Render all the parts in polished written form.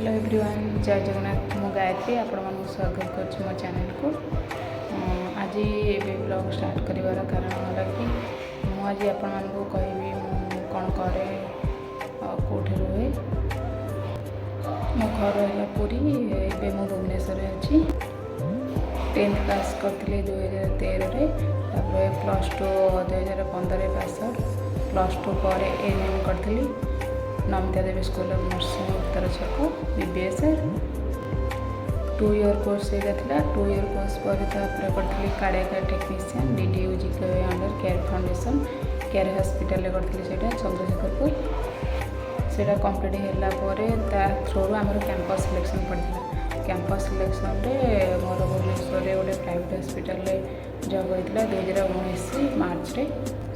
Hello everyone, ଜୟ ଜଗନ୍ନାଥ। ମୁଁ ଗାୟତ୍ରୀ, ଆପଣମାନଙ୍କୁ ସ୍ୱାଗତ କରୁଛି ମୋ ଚ୍ୟାନେଲକୁ। ଆଜି ଏବେ ବ୍ଲଗ୍ ଷ୍ଟାର୍ଟ କରିବାର କାରଣ ହେଲା କି ମୁଁ ଆଜି ଆପଣମାନଙ୍କୁ କହିବି ମୁଁ କ'ଣ କରେ ଆଉ କେଉଁଠି ରୁହେ। ମୋ ଘର ହେଲା ପୁରୀ, ଏବେ ମୁଁ ଭୁବନେଶ୍ୱରରେ ଅଛି। 10th pass କରିଥିଲି 2013ରେ। ତାପରେ +2 2015ରେ ପାସ୍ ଆଉଟ୍। +2 ପରେ ଏଏନ୍ଏମ୍ କରିଥିଲି ନମିତା ଦେବୀ ସ୍କୁଲ ଅଫ୍ ନର୍ସିଂ, ଉତ୍ତର ଛକ, ବିବିଏସ୍ଆର୍। 2 ଇୟର୍ କୋର୍ସ ସେଇଟା ଥିଲା। 2 ଇୟର୍ କୋର୍ସ ପରେ ତାପରେ କରିଥିଲି cardiac technician, DDU GK under care foundation, care ହସ୍ପିଟାଲରେ କରିଥିଲି ସେଇଟା, ଚନ୍ଦ୍ରଶେଖରପୁର। ସେଇଟା କମ୍ପ୍ଲିଟ୍ ହେଲା ପରେ ତା ଥ୍ରୋରୁ ଆମର କ୍ୟାମ୍ପସ୍ ସିଲେକ୍ସନ୍ ପଡ଼ିଥିଲା। କ୍ୟାମ୍ପସ୍ ସିଲେକ୍ସନ୍ରେ ମୋର ଭୁବନେଶ୍ୱରରେ ଗୋଟେ ପ୍ରାଇଭେଟ୍ ହସ୍ପିଟାଲରେ ଜବ୍ ହୋଇଥିଲା 2019 ମାର୍ଚ୍ଚରେ,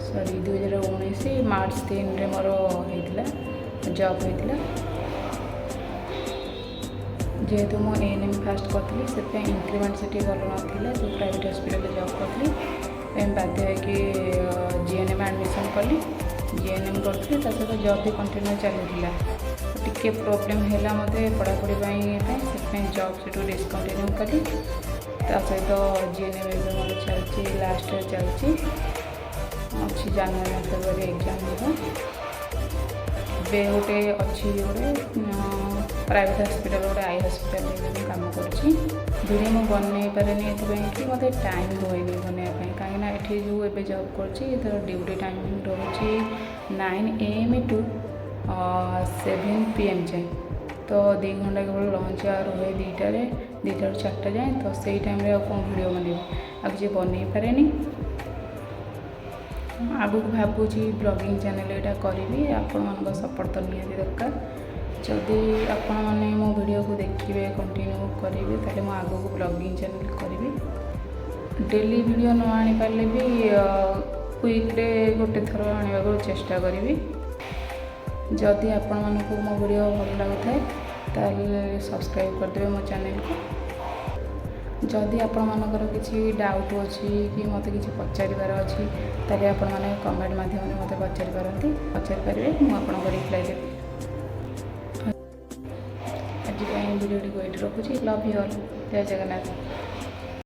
ସରି, 2019 ମାର୍ଚ୍ଚ 3ରେ ମୋର ହେଇଥିଲା, ଜବ୍ ହୋଇଥିଲା। ଯେହେତୁ ମୁଁ ଏଏନ୍ଏମ୍ ଫାଷ୍ଟ କରିଥିଲି, ସେଥିପାଇଁ ଇନକ୍ରିମେଣ୍ଟ ସେଠି ଭଲ ନଥିଲା ଯେଉଁ ପ୍ରାଇଭେଟ୍ ହସ୍ପିଟାଲରେ ଜବ୍ କରିଥିଲି। ସେଥିପାଇଁ ବାଧ୍ୟ ହେଇକି ଜିଏନ୍ଏମ୍ ଆଡ଼ମିସନ୍ କଲି। ଜିଏନ୍ଏମ୍ କରୁଥିଲି, ତା ସହିତ ଜବ୍ ବି କଣ୍ଟିନ୍ୟୁ ଚାଲିଥିଲା। ଟିକେ ପ୍ରୋବ୍ଲେମ୍ ହେଲା ମୋତେ ପଢ଼ାପଢ଼ି ପାଇଁ, ସେଥିପାଇଁ ଜବ୍ ସେଠୁ ଡିସକଣ୍ଟିନ୍ୟୁ କଲି। ତା ସହିତ ଜିଏନ୍ଏମ୍ ଏବେ ମୋର ଚାଲିଛି, ଲାଷ୍ଟ ଇୟର୍ ଚାଲିଛି। ଅଛି ଜାନୁଆରୀ ନା ଫେବୃଆରୀ ଏକ୍ଜାମ୍ ହେବ। ଏବେ ଗୋଟେ ଅଛି, ଗୋଟେ ପ୍ରାଇଭେଟ୍ ହସ୍ପିଟାଲ, ଗୋଟେ I ହସ୍ପିଟାଲରେ ମୁଁ କାମ କରୁଛି। ଭିଡ଼ିଓ ମୁଁ ବନେଇ ପାରେନି ଏଥିପାଇଁ କି ମୋତେ ଟାଇମ୍ ହୁଏନି ବନେଇବା ପାଇଁ, କାହିଁକିନା ଏଠି ଯେଉଁ ଏବେ ଜବ୍ କରୁଛି, ତାର ଡ୍ୟୁଟି ଟାଇମିଂ ରହୁଛି 9 AM to 7 PM ଯାଏଁ। ତ 2 ଘଣ୍ଟା କେବଳ ଲଞ୍ଚ ଆୱାର ହୁଏ 2ଟାରେ, 2ଟାରୁ 4ଟା ଯାଏଁ। ତ ସେଇ ଟାଇମ୍ରେ ଆଉ କ'ଣ ଭିଡ଼ିଓ ବନେଇବି? ଆଉ କିଛି ବନେଇ ପାରେନି। ଆଗକୁ ଭାବୁଛି ବ୍ଲଗିଂ ଚ୍ୟାନେଲ୍ ଏଇଟା କରିବି। ଆପଣମାନଙ୍କ ସପୋର୍ଟ ତ ନିହାତି ଦରକାର। ଯଦି ଆପଣମାନେ ମୋ ଭିଡ଼ିଓକୁ ଦେଖିବେ, କଣ୍ଟିନ୍ୟୁ କରିବେ, ତାହେଲେ ମୁଁ ଆଗକୁ ବ୍ଲଗିଂ ଚ୍ୟାନେଲ୍ କରିବି। ଡେଲି ଭିଡ଼ିଓ ନ ଆଣିପାରିଲେ ବି ୱିକ୍ରେ ଗୋଟେ ଥର ଆଣିବାକୁ ଚେଷ୍ଟା କରିବି। ଯଦି ଆପଣମାନଙ୍କୁ ମୋ ଭିଡ଼ିଓ ଭଲ ଲାଗୁଥାଏ, ତାହେଲେ ସବସ୍କ୍ରାଇବ୍ କରିଦେବେ ମୋ ଚ୍ୟାନେଲକୁ। ଯଦି ଆପଣମାନଙ୍କର କିଛି ଡାଉଟ୍ ଅଛି କି ମୋତେ କିଛି ପଚାରିବାର ଅଛି, ତାହେଲେ ଆପଣମାନେ କମେଣ୍ଟ ମାଧ୍ୟମରେ ମୋତେ ପଚାରି ପାରନ୍ତି, ପଚାରିପାରିବେ। ମୁଁ ଆପଣଙ୍କ ରିପ୍ଲାଏ ଦେବି। ଆଜି ପାଇଁ ଭିଡ଼ିଓଟିକୁ ଏଇଠି ରଖୁଛି। Love you all. Jay Jagannath.